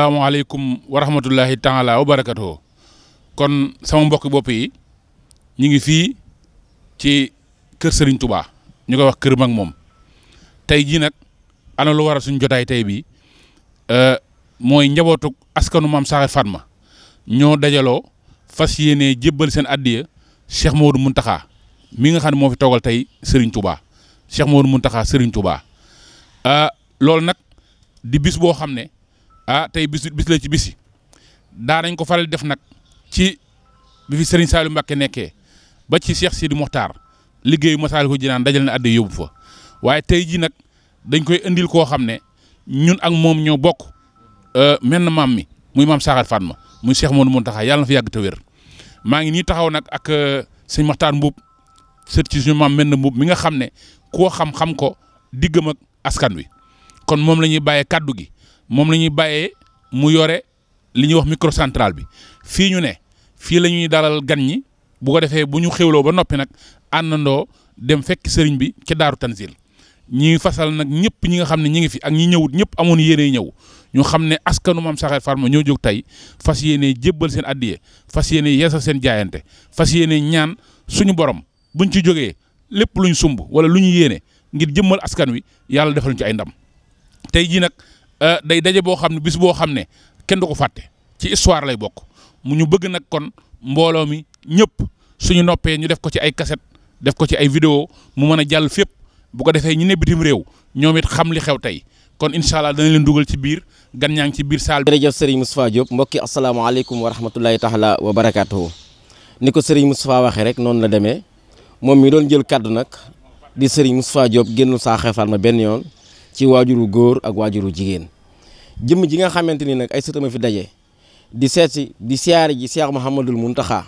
asalaamaaleykum wa rahmatullahi taala wa barakatuhu. kon sama mbokki bopp yi ñu ngi fii ci kër Serigne Touba ñu koy wax kër mag moom tey jii nag ana lu waral suñu jotaay tey bi mooy njabootu askanu maam Saxir Fatma ñoo dajaloo fas yéene jébbal seen addiya Cheikh Mamadou Mountakha mi nga xam ne moo fi toogal tey Serigne Touba Cheikh Mamadou Mountakha Serigne Touba loolu nag di bis boo xam ne tey bis la ci bis yi daa nañ ko faral def nag ci bi fi Serigne Saliou Mbacké nekkee ba ci Cheikh Sidi Mokhtar liggéeyu Masaalikul Jinaan dajal na addiya yóbbu fa waaye tey jii nag dañ koy indil koo xam ne ñun ak moom ñoo bokk menn maam mi muy maam Saxir Fatma muy Cheikh Mamadou Mountakha yàlla na fa yàgg te wér maa ngi nii taxaw nag ak sëñ Maxtaar Mbuub sët ci suñu maam menn Mbuub mi nga xam ne koo xam ko diggam ak askan wi kon moom la ñuy bàyyee kaddu gi moom la ñuy bàyyee mu yore li ñuy wax microcentral bi fii ñu ne fii la ñuy dalal gan ñi bu ko defee bu ñu xewloo ba noppi nag àndandoo dem fekk sëriñ bi ci Daaru Tanzil ñi fasal nag ñëpp ñi nga xam ne ñi ngi fi ak ñi ñëwut ñëpp amoon yéene ñëw ñu xam ne askanu maam Saxir Fatma ñoo jóg tey fas yéene jébbal seen addiye fas yéene yeesal seen jaayante fas yéene ñaan suñu borom buñ ci jógee lépp luñ sumb wala lu ñu yéene ngir jëmmal askan wi yàlla defal ñu ci ay ndam tey jii nag day daje boo xam ne bis boo xam ne kenn du ko fàtte ci histoire lay bokk mu ñu bëgg nag kon mbooloo mi ñëpp suñu noppee ñu def ko ci ay cassette def ko ci ay vidéo mu mën a jàll fépp bu ko defee ñu ne bitim réew ñoom it xam li xew tey kon incha allah danañ leen dugal ci biir gan ñaa ngi ci biir saal bi. jërëjëf Serigne Moustapha Diop mbokki asalaamaaleykum wa rahmatulahi taala wa barakaatuhu ni ko Serigne Moustapha waxee rek noonu la demee moom mi doon jël kaddu nag di Serigne Moustapha Diop génnul Saxir Fatma benn yoon ci waajuru góor ak waajuru jigéen jëmm ji nga xamante ni nag ay sëtama fi daje di seet si di siyaare ji Cheikh Mouhamadoul Mountakha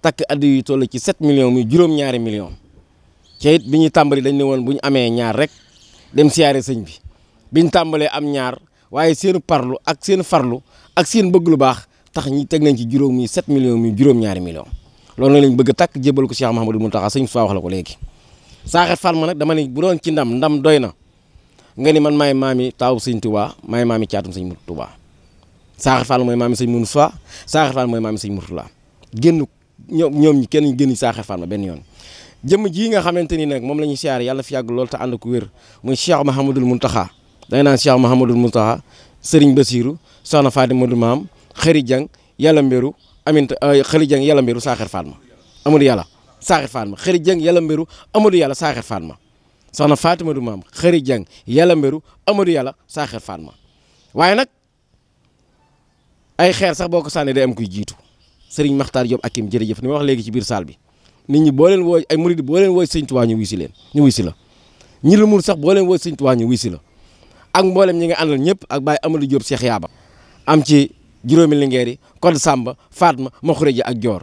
takk addi yu toll ci 7 millions muy juróom-ñaari millions te it bi ñuy tàmbali dañ ne woon bu ñu amee ñaar rek dem siyaare sëñ bi biñ tàmbalee am ñaar waaye seenu parlu ak seen farlu ak seen bëgg lu baax tax ñi teg nañ ci juróom muy 7 millions muy juróom-ñaari millions loolu lañ bëgg a takk jébal ko Cheikh Mouhamadoul Mountakha sëñ Fa wax la ko léegi. Saxir Fatma nag dama ne bu doon ci ndam doy na nga ni man maay maami taawu sëñ Touba maay maami caatum sëñ Touba Saxir Fatma mooy maami sëñ Moussa Saxir Fatma mooy maami sëñ Mourtala génn ñoom ñi kenn génn Saxir Fatma benn yoon jëmm jii nga xamante ni nag moom la ñuy siyaare yàlla fi yàgg lool te ànd ko wér muy Cheikh Mouhamadoul Mountakha day naan Cheikh Mouhamadoul Mountakha Serigne Bassirou soxna Fatima Maam Xëri Jang yàlla mbéru aminta Xëri Jang yàlla mbéru Saxir Fatma amul yàlla Saxir Fatma Xëri Jang yàlla mbéru Amadou yàlla Saxir Fatma soxna Fatima Maam Xëri Jang yàlla mbéru Amadou yàlla Saxir Fatma waaye nag ay xeer sax boo ko sànnee day am kuy jiitu Serigne Makhtar Diop Akim jërëjëf ni ma wax léegi ci biir salle bi nit ñi boo leen woo ay murid boo leen woo sëñ Tuubaa ñu wuy si leen ñu wuy si la ñi la mun sax boo leen woo sëñ Tuubaa ñu wuy si la ak mboolem ñi nga àndal ñëpp ak Baye Amadou Diop Cheikh Yaaba am ci juróomi lingeer yi Code Samba Fatma Makhourédia ak Dior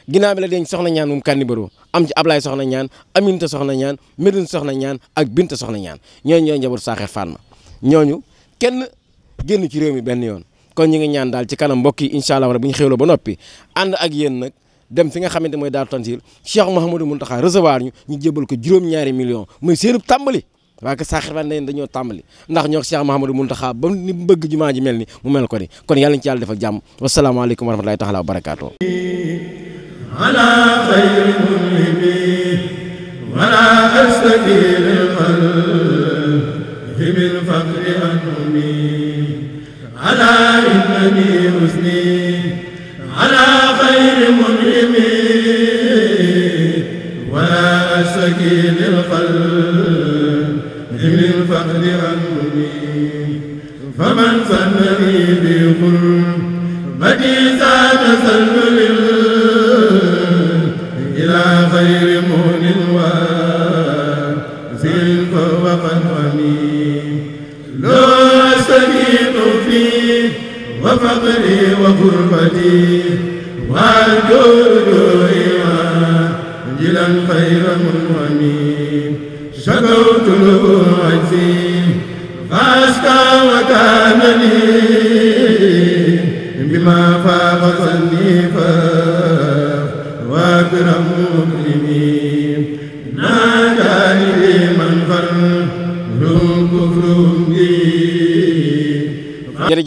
ginnaaw bi la denc soxna ñaan moom kanni baro am ci Ablaye soxna ñaan Aminta soxna ñaan Médine soxna ñaan ak Binta soxna ñaan ñooñu njabootu Saxir Fatma ñooñu kenn génn ci réew mi benn yoon kon ñi ngi ñaan daal ci kanam mbokk yi incha allah bu ñu xéwloo ba noppi ànd ak yéen nag dem fi nga xamante mooy Daaru Tanzil Cheikh Mouhamadoul Mountakha recevoir ñu jébal ko juróom-ñaari millions muy seenu tàmbali waa que Saxir Fatma dañoo tàmbali ndax ñoo Cheikh Mouhamadoul Mountakha ba ni bëgg jumaa ji mel ni mu mel ko ni kon yàlla ñu ci yàlla defal jàmm wasalaamaaleykum wa rahmatulahi taala wa barakaatu ala xayri mulhimi wala astaqil qalbi bil faqri anhumi ala innani husni على خير منعم ولا أشتكي للقلب من فقد أنمي فمن فنني بقربتي زاد سلم إلى خير مهن وزين فهو قد غني لو أستكين فيه وفقري وغربتي وجودي جلا خير منوني شكوت له عجزي فاشكى وكان لي بما فاق ظني واكرم مكرمين ناداني من فر كفر بي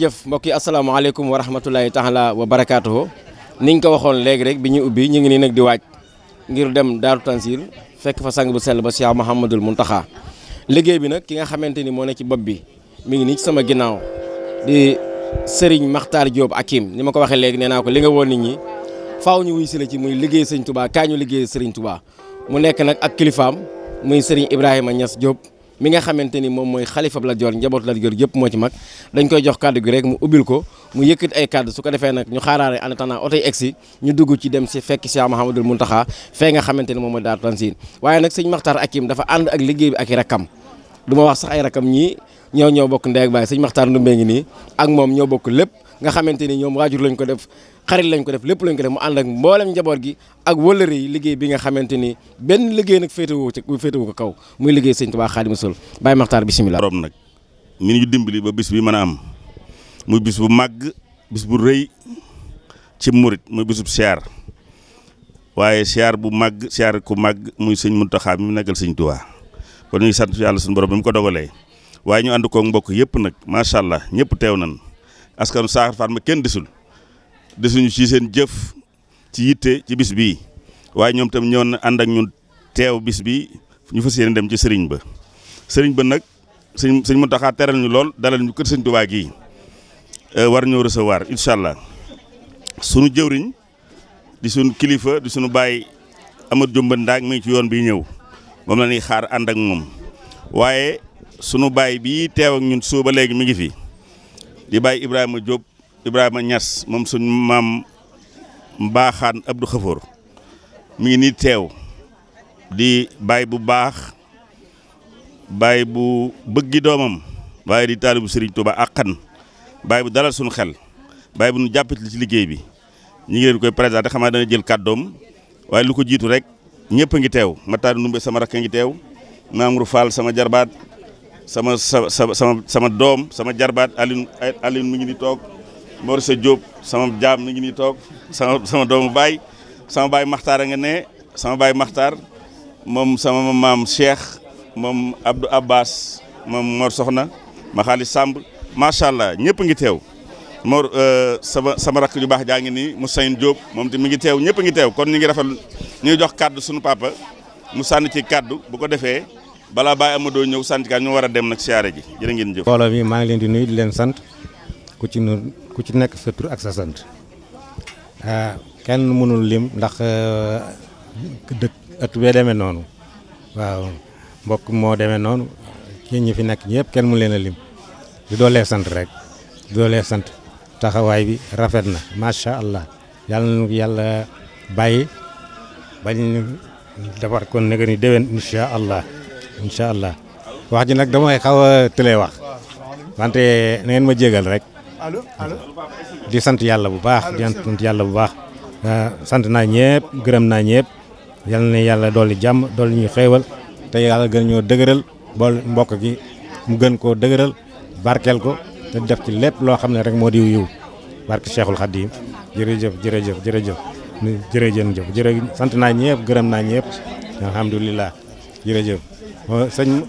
jërëjëf mbokk yi asalaamaaleykum wa rahmatulahi taala wa barakaatuhu niñ ko waxoon léegi rek bi ñu ubbi ñu ngi nii nag di waaj ngir dem Daaru Tanzil fekk fa sang bu sell ba Cheikh Mouhamadul Mountakha liggéey bi nag ki nga xamante ni moo ne ci bopp bi mi ngi nii ci sama ginnaaw di Serigne Makhtar Diop Hakim ni ma ko waxee léegi nee naa ko li nga woon nit ñi faaw ñu wuy si la ci muy liggéey Serigne Touba kaa ñu liggéey Serigne Touba mu nekk nag ak kilifaam muy Serigne Ibrahima Niass Diop mi nga xamante ni moom mooy xalifa Lat Joor njabootu Lat Joor yëpp moo ci mag dañ koy jox kàddu gi rek mu ubbil ko mu yëkkati ay kàddu su ko defee nag ñu xaaraare en attendant oto yi egsi ñu dugg ci dem si fekk Cheikh Mouhamadul Mountakha fee nga xamante ni moom mooy Daaru Tanzil waaye nag sëñ Makhtar Hakim dafa ànd ak liggéey bi ak i rakkam du ma wax sax ay rakkam ñii ñoo bokk ndey ak baay sëñ Makhtar Ndumbé ngi nii ak moom ñoo bokk lépp nga xamante ni ñoom waajur lañ ko def xarit lañ ko def lépp lañ ko def mu ànd ak mboolem njaboot gi ak wëllëre yi liggéey bi nga xamante ni benn liggéey nag féetewu ko kaw muy liggéey sëñ Tuubaa Xaadimu Rasuul Baye Makhtar bisimilah. borom nag mi ñu dimbali ba bis bi mën a am muy bis bu màgg bis bu rëy ci murit muy bisub siyaar waaye siyaar bu màgg siyaar ku màgg muy sëñ Mountakha mi mu nekkal sëñ Tuubaa kon ñu ngi sant yàlla suñu borom bi mu ko dogalee waaye ñu ànd koog mbokk yëpp nag macha allah ñëpp teew nañ askanu Saxar Fatma kenn desuñu ci seen jëf ci yitte ci bis bii waaye ñoom tam ñoo ànd ak ñun teew bis bi ñu fas yéene dem ci sëriñ ba nag sëñ Mountakha teral ñu lool dalal ñu kër sëñ Tuubaa gii war ñoo recevoir incha allah sunu jëwriñ di sunu kilifa di sunu baay Amadou Diomba Ndaak mi ngi ci yoon bi ñëw moom la ñuy xaar ànd ak moom waaye sunu baay bii teew ak ñun suba léegi mi ngi fi di baay Ibrahima Diop Ibrahima Niass moom suñ maam Mbaaxaan Abdou Khafour mi ngi nii teew di baay bu baax baay bu bëggi doomam waaye di taalibu Serigne Touba àqan baay bu dalal suñu xel baay bu ñu jàppale ci liggéey bi ñu ngi leen koy présenté xam naa dana jël kàddoom waaye lu ko jiitu rek ñëpp a ngi teew Matar Ndumbe sama rakk a ngi teew Mamour Fall sama jarbaat sama doom sama jarbaat Alioune mi ngi ni toog Morissa Diop sama jaam mi ngi ni toog sama doomu baay sama baay Makhtar a nga ne sama baay Makhtar moom sama maam Cheikh moom Abdou Abbas moom Mor Soxna ma xaalis Samb macha allah ñëpp ngi teew Mor sama rakk ju baax jaa ngi nii Moussaïn Diop moom te mi ngi teew ñëpp ngi teew kon ñu ngi rafet ñuy jox kaddu sunu papa mu sànni ci kaddu bu ko defee balaa Baye Amadou ñëw sant ka ñu war a dem nag siyaare ji jërë ngeen jëf. mbooloo mi maa ngi leen di nuyu di leen sant ku ci nekk sa tur ak sa sant kenn mënul lim ndax dëkk ëtt bee demee noonu waaw mbokk moo demee noonu kii ñi fi nekk ñëpp kenn mënu leen a lim di doolee sant rek di doolee sant taxawaay bi rafet na macha allah yàlla na yàlla bàyyi bañ defar kon nag ni déwén incha allah. incha allah wax ji nag damay xaw a tëlee wax wante na ngeen ma jégal rek di sant yàlla bu baax di sant yàlla bu baax sant naa ñëpp gërëm naa ñëpp yal na yàlla dolli jàmm dolli ñu xéewal te yàlla gën ñoo dëgëral bool mbokk gi mu gën koo dëgëral barkeel ko te def ci lépp loo xam ne rek moo di yiw barke Cheikhul Khadim jërëjëf sant naa ñëpp gërëm naa ñëpp alhamdulilah jërëjëf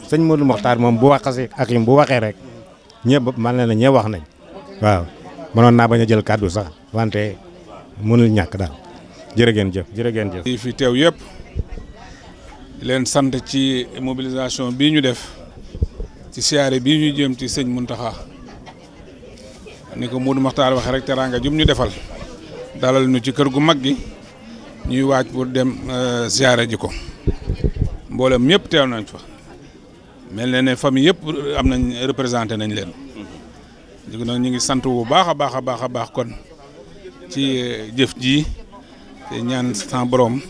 sëñ Modou Mokhtar moom bu waxee ak yim bu waxee rek ñëpp man na ñëpp wax nañ waaw mënoon naa bañ a jël kàddu sax wante mënul ñàkk daal jërë ngeen jëf. yi fi teew yëpp leen sant ci mobilisation bii ñu def ci siyaare bii ñu jëm ci sëñ Mountakha ni ko Modou Mokhtar waxee rek teraanga jum ñu defal dalal ñu ci kër gu mag gi ñuy waaj pour dem siyaare ji ko mboolem ñëpp teew nañ fa mel na ne famille yëpp am nañ représenté nañ leen léegi nag ñu ngi sant bu baax a baax kon ci jëf ji te ñaan sa borom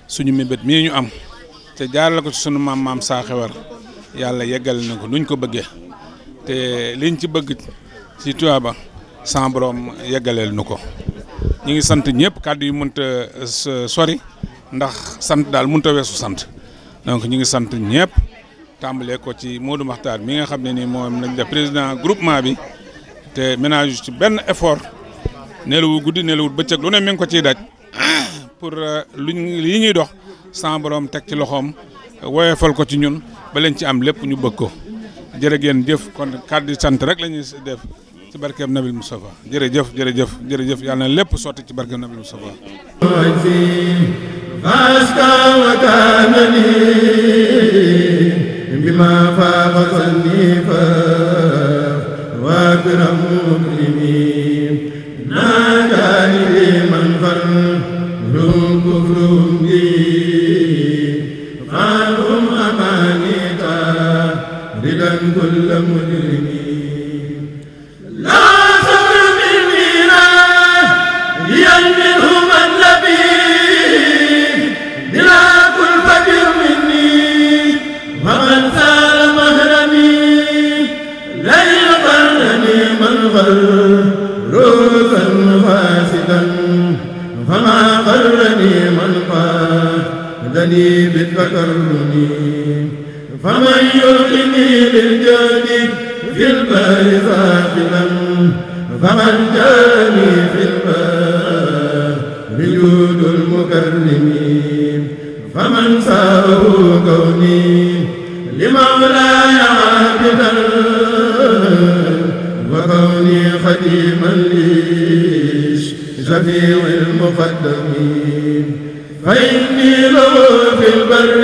suñu mébét mii ñu am te jaarale ko ci sunu maam saa xewar yàlla yeggale na ko nuñ ko bëggee te liñ ci bëgg ci tuyaaba sa borom yeggaleel nu ko ñu ngi sant ñëpp kàddu yu mënta sori ndax sant daal mënta weesu sant donc ñu ngi sant ñëpp tàmbalee ko ci Modou Mokhtar mi nga xam ne nii moom lañ def président groupement bi te ménage ci benn effort nelawul guddi nelawul bëccëg lu ne mi ngi ko ciy daj pour lii ñuy dox sa borom teg ci loxoom woyofal ko ci ñun ba leen ci am lépp ñu bëgg ko jërë ngeen jëf kon kàddu sant rek la ñuy def ci barkeem Nabil Moustapha jërëjëf jërëjëf jërëjëf yàlla na lépp sotti ci barkeem Nabil Moustapha بما فاق صنيفا واكرم مكرمين ناداني لمن فرهم كفرهم بي فانهم امانيتا ردا كل مجرمين لا صبر بالمينا لينمنهم النبي بلا كلفة مني ومن سال مهرمي لن يغرني من غر روزا فاسدا فما غرني من قادني بالتكرم فمن يلقني للجود في البار ثاقلا فمن جاني في البار جود المكرمين فمن ساره كوني لمولاي عابدا وكوني خديما لشفيع المقدمين فإني له في البر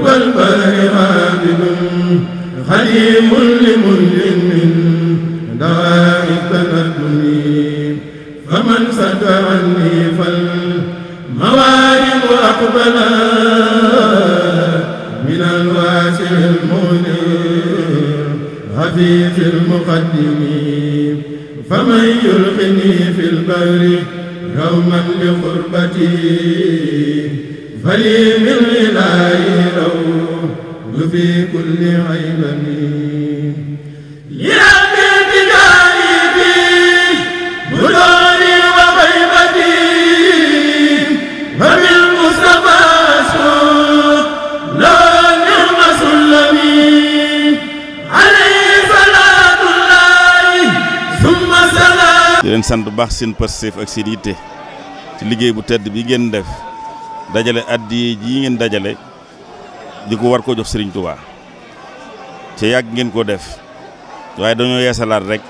والبحر عابد خديم لمنجم من دواء التندم فمن سد عني فالمواهب أقبلا من الواسع المنير حفيظ المقدمين فمن يلقني في البر يوما لقربتي فلي من إلهي روض في كل عيبة لرب ابتدائي في بدوني وغيبتي فبالمصطفى أشكر لا نعم سلمي عليه صلاة الله ثم سلام. di leen sant bu baax seen Pastef ak seen yitte ci liggéey bu tedd bi ngeen def dajale addiya ji ngeen dajale di ko war ko jox Serigne Touba ca yàgg ngeen ko def waaye dañoo yeesalaat rek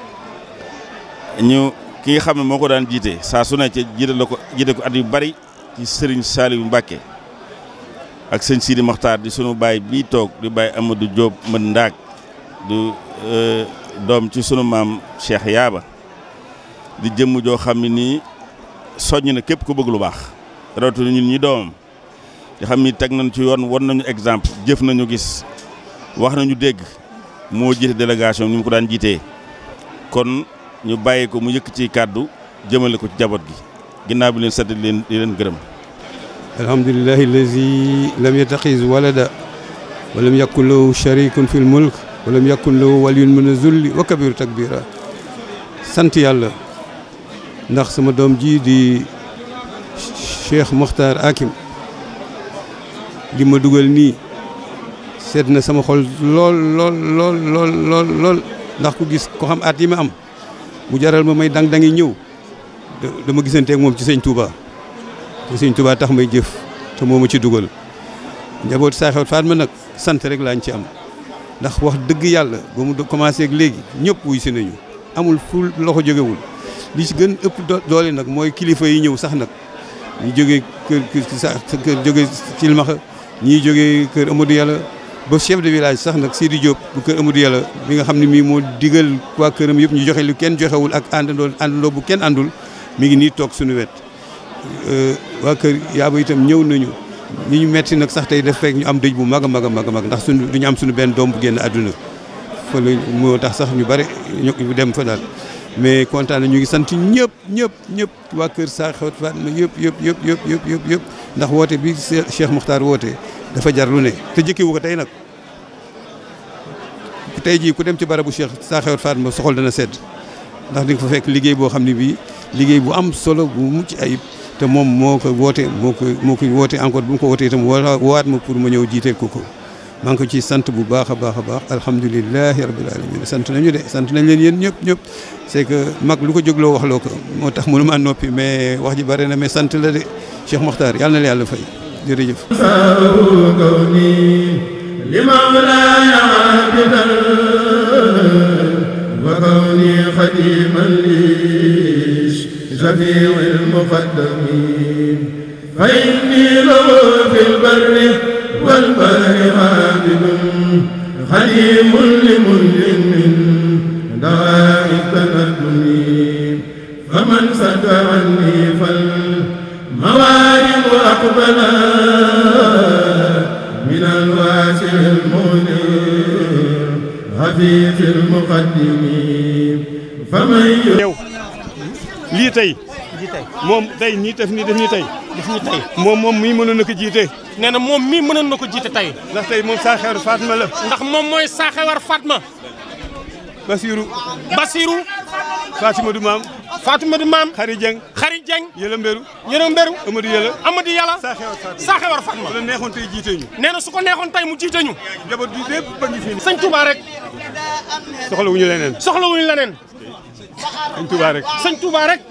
ñu ki nga xam ne moo ko daan jiite saa su ne ca jiite ko at yu bari ci Serigne Saliou Mbacké ak sëñ Sidi Mokhtar di sunu baay bii toog di baay Amadou Diop mën ndaag du doom ci sunu maam Cheikh Yaaba di jëmm joo xam ne nii soññ na képp ku bëgg lu baax rawatina ñun ñi doomam nga xam ni teg nañu ci yoon won nañu exemple jëf nañu gis wax nañu dégg moo jiite délégation ni mu ko daan jiitee kon ñu bàyyi ko mu yëkk ci kàddu jëmale ko ci jaboot gi ginnaaw bi leen sant di leen gërëm. alhamdulillahi allazi lam yattaxiz walada wa lam yakun lahu sharikun fil mulk wa lam yakun lahu waliyyun mina zulli wa kabiru takbira sant yàlla ndax sama doom ji di Cheikh Mokhtar Hakim li ma dugal nii seet na sama xol lool ndax ku gis ko xam at yi ma am mu jaral ma may dang-dangi ñëw dama gisanteeg moom ci sëñ Touba te sëñ Touba tax may jëf te moo ma ci dugal njaboot saa xewat faat ma nag sant rek laañ ci am ndax wax dëgg yàlla ba mu commencé ak léegi ñëpp wuy si nañu amul fu loxo jógewul li ci gën ëpp doole nag mooy kilifa yi ñëw sax nag ñu jógee kër jógee Cilmaxa ñii jógee kër Amadou Yàlla ba chef de village sax nag Sidi Diop bu kër Amadou Yàlla bi nga xam ne mii moo digal waa këram yëpp ñu joxe lu kenn joxewul ak àndandoo bu kenn àndul mi ngi nii toog suñu wet waa kër Yaaba itam ñëw nañu li ñu metti nag sax tey def fekk ñu am dëj bu mag a mag ndax suñu duñu am suñu benn doom bu génn àdduna fa la moo tax sax ñu bari ñu dem fa daal mais kontaan na ñu ngi sant ñëpp waa kër Saa Xewat Fatma yëpp ndax woote bi Cheikh Mokhtar woote dafa jar lu ne te jëkkiwu ko tey nag tey jii ku dem ci barabu Cheikh Saa Xewat Fatma soxol dana sedd ndax di nga fa fekk liggéey boo xam ne bii liggéey bu am solo bu mucc ayib te moom moo ko woote moo ko woote encore bu mu ko wootee itam woowaat ma pour ma ñëw jiiteel ko maa ngi ko ci sant bu baax a baax alhamdulilahi rabbil alamin sant nañu nañ leen yéen ñëpp c'est que mag lu ko jógloo waxloo ko moo tax mënu maa noppi mais wax ji bare na mais sant la de Cheikh Mokhtar yàlla na la yàlla fay jërëjëf li خديما لشفيع المقدمين فإني له في البر والبحر عابد خديم لمنزل من دواء التقدم فمن سد عني فالموارد أقبلا من الواسع المنير حفيظ المقدمين فمن lii tey moom tey nii def nii tey moom mii mënoon na ko jiite nee na moom mii mënoon na ko jiite tey ndax tey moom Saaxewar Fatma la ndax moom mooy Saaxewar Fatma Basiru Fatima du maam Xari Jeng Yëla Mberu Amadou Yàlla Saaxewar Fatma la neexoon tey jiite ñu nee na su ko neexoon tey mu jiite ñu njaboot gi lépp ba ngi fi sëñ Touba rek soxlawuñu leneen sëñ Touba rek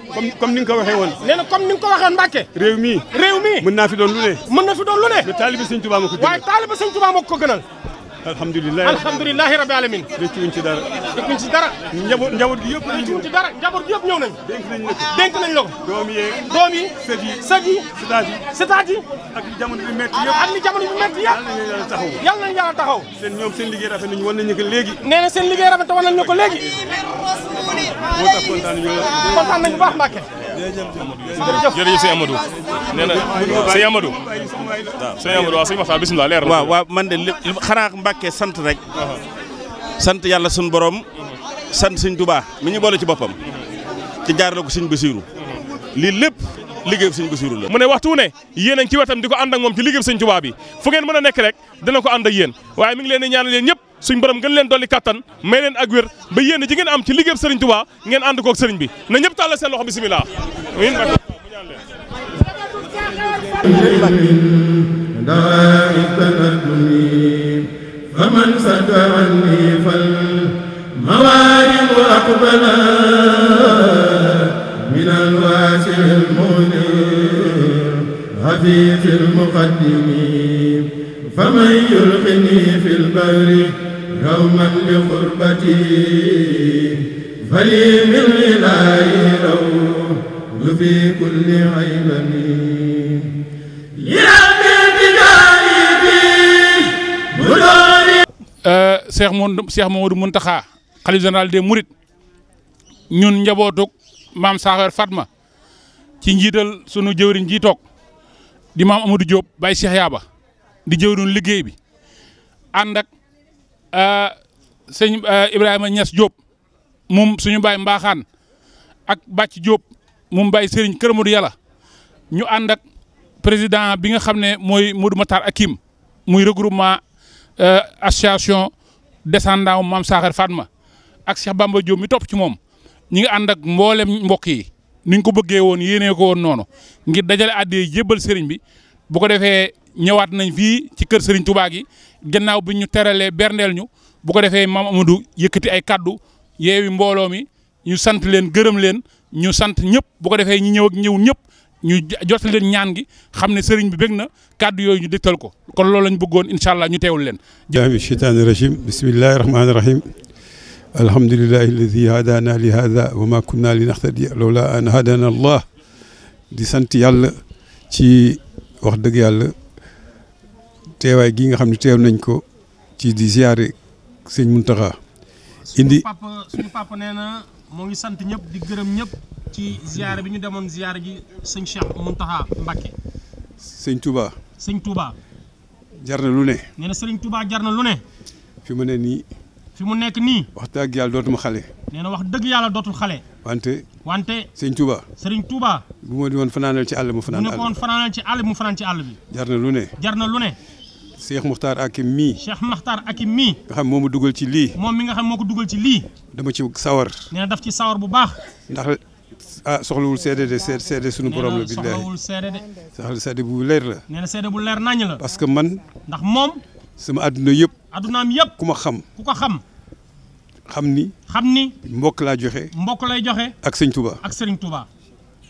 comme ni nga ko waxee woon nee na comme ni nga ko waxee Mbàkke réew mi mën naa fi doon lu ne te taalibe sëñ Touba ma ko waaye taalibe sëñ Touba ma ko gënal alhamdulilah rabbil alamin réccuwuñ ci dara njaboot gi yëpp réccuwuñ ci dara njaboot gi yëpp ñëw nañ dénk nañ la ko doom yi sët yi sëtaat yi ak li jamono bi metti yëpp yàlla nañu yàlla taxaw ñoom seen liggéey rafet nañu wan nañu ko léegi nee na seen liggéey rafet wan nañu ko léegi moo tax kontaan nañu baax Mbàkke jërëjëf sëñ Amadou nee na sëñ Amadou waaw sëñ Maxtaar bismillah leer na waaw man de xanaa Mbàkke sant rek sant yàlla suñu borom sant sëñ Tuubaa mi ñu boole ci boppam ci jaarale ko sëñ Basiiru lii lépp liggéey sëñ Basiiru la mu ne waxtu wu ne yéen a ngi ci wetam di ko ànd ak moom ci liggéey sëñ Tuubaa bi fu ngeen mën a nekk rek dina ko ànd ak yéen waaye mi ngi leen di ñaanal yéen ñëpp suñ borom gën leen dolli kattan may leen ak wér ba yéen ji ngeen am ci liggéey sëriñ Tuubaa ngeen ànd koog sëriñ bi na ñëpp tàllal seen loxo bismillah دواء التقدم فمن سد عني فالموارد أقبلا من الواسع المنير حفيظ المقدم فمن يلقني في البر يوما لقربتي فلي من إلهي روح في كل عيبة Cheikh Mamadou Mountakha xalifa général des Mourides ñun njabootug maam Saaxewar Fatma ci njiital sunu jëwriñ ji toog di maam Amadou Diop Baye Cheikh Yaaba di jëwriñu liggéey bi ànd ak sëñ Ibrahima Niass Diop moom suñu baay Mbaaxaan ak Bàcc Diop moom Baye Serigne Kër Modou Yàlla ñu ànd ak président bi nga xam ne mooy Modou Matar Akim muy regroupement association descendant maam Saaxewar Fatma ak Cheikh Bamba Diop mi topp ci moom ñi ngi ànd ak mboolem mbokk yi ni ñu ko bëggee woon yéenee ko woon noonu ngir dajale àddee jébbal sëriñ bi bu ko defee ñëwaat nañ fii ci kër sëriñ Touba gi gannaaw bi ñu teralee berndeel ñu bu ko defee maam Amadou yëkkati ay kaddu yeewi mbooloo mi ñu sant leen gërëm leen ñu sant ñëpp bu ko defee ñi ñëw ak ñëw ñëpp ñu jot leen ñaan gi xam ne sëriñ bi bég na kaddu yooyu ñu dégtal ko kon loolu lañ bëggoon incha allah ñu teewul leen. jaabi shaytaani rajim bismillahi rahmaani rahim alhamdulillahi alladi hadana li hada wa ma kunna li naxtadiya lawla an hadana allah di sant yàlla ci wax dëgg yàlla teewaay gi nga xam ne teew nañ ko ci di ziare sëñ Muntaxa indi suñu papa nee na moo ngi sant ñëpp di gërëm ñëpp ci ziare bi ñu demoon ziare ji sëñ Cheikh Muntaxa Mbacké sëñ Touba jar na lu ne nee na sëriñ Touba jar na lu ne fi mu ne nii fi mu nekk nii wax dëgg yàlla dootuma xale nee na wax dëgg yàlla dootul xale wante sëñ Touba sëriñ Touba bu ma di woon fanaanal ci àll mu fanaan bu ne ko woon fanaanal ci àll mu fanaan ci àll bi jar na lu ne Cheikh Muxtaar Akim mii nga xam moo ma dugal ci lii moom mi nga xam moo ko dugal ci lii dama ci sawar nee na daf ci sawar bu baax ndax soxlawul seede de seede suñu borom la billaahi soxlawul seede de soxla seede bu leer la nee na seede bu leer nañ la parce que man ndax moom sama àdduna yëpp addunaam yëpp ku ma xam ku ko xam ni mbokk laa joxe mbokk lay joxe ak sëñ Touba ak Serigne Touba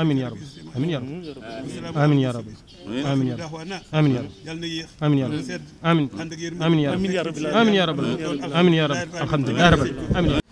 amiin yaa rabbi amiin yaa rabbi amiin yaa rabbi amiin yaa rabbi amiin yaa rabbi amiin yaa rabbi amiin amiin yaa rabbi amiin yaa rabbi amiin yaa rabbi alhamdulilah rabbi amiin